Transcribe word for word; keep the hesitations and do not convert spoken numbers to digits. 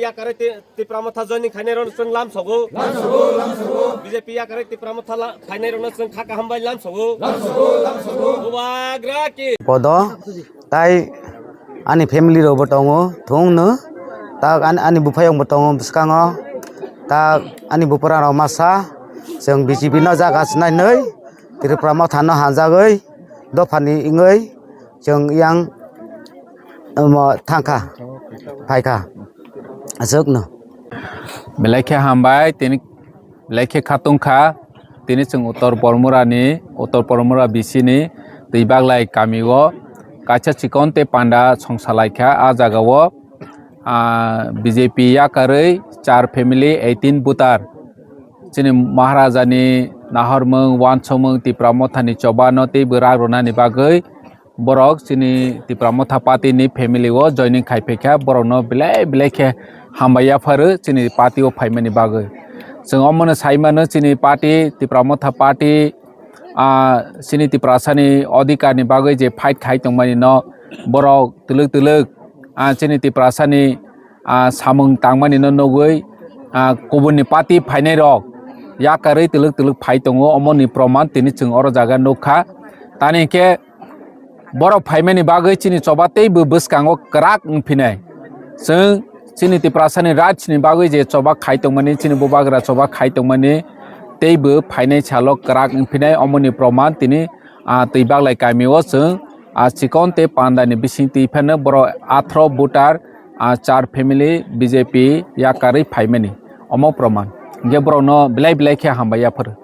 Yakarwi Ti-, Tipra Motha joining khainai rokno chwng lamsogo. B J P yakarwi Tipra Motha la-, khainai rokno chwng kha kaham bai lamsogo. Bubagra ki. Podo tai ani family rok bo tongo thung no. Ta ani, ani buphayong bo tongo bwskango. Ta ani bupura rok masa chwng B J P no jaga swnai nwi Tipra Motha no hanjagwi dophani wngwi chwng yang omo thangkha, phaikha, aswkno. Belai khe hambai, tini belai khe khatungkha, tini chwng Uttor Bormura ni, Uttor Bormura B C ni Twibaglai kami o kaisa chikon tei panda songsa laikha. A jaga o, ah, B J P yakarwi char family eighteen voter, chini Maharaja ni nahormung, wansomung, Tipra Motha ni choba no tei bwrak rwnani bagwi borok chini Tipra Motha party ni family o joining khai phaikha, borok no belai belai khe hambai yapharo chini party o phaimani bagwi. Chwng omono sai mano chini party, Tipra Motha party, ah, chini Tiprasa ni odhikar ni bagwi je fight khai tongmani no borok twlwk twlwk, ah, chini Tiprasa ni, ah, samung tangmani no nugwi, ah, kubun ni party phainai rok yakarwi twlwk twlwk phai tongo, omo ni proman tini chwng oro jaga nukha. Tani khe borok phaimani bagwi chini choba teibo bwskango kwrak wngphinai. Chwng chini Tiprasa ni right ni bagwi je choba khai tongmani, chini bubagra choba khai tongmani teibo phainai salo kwrak wngphinai, omo ni proman tini, ah, Twibaglai kami o chwng, ah, chikon tei panda ni bising twi phano borok atharo voter, ah, char family B J P yakarwi phaimani, omo proman. Hingkhe borok no belai belai khe hambai yapharo.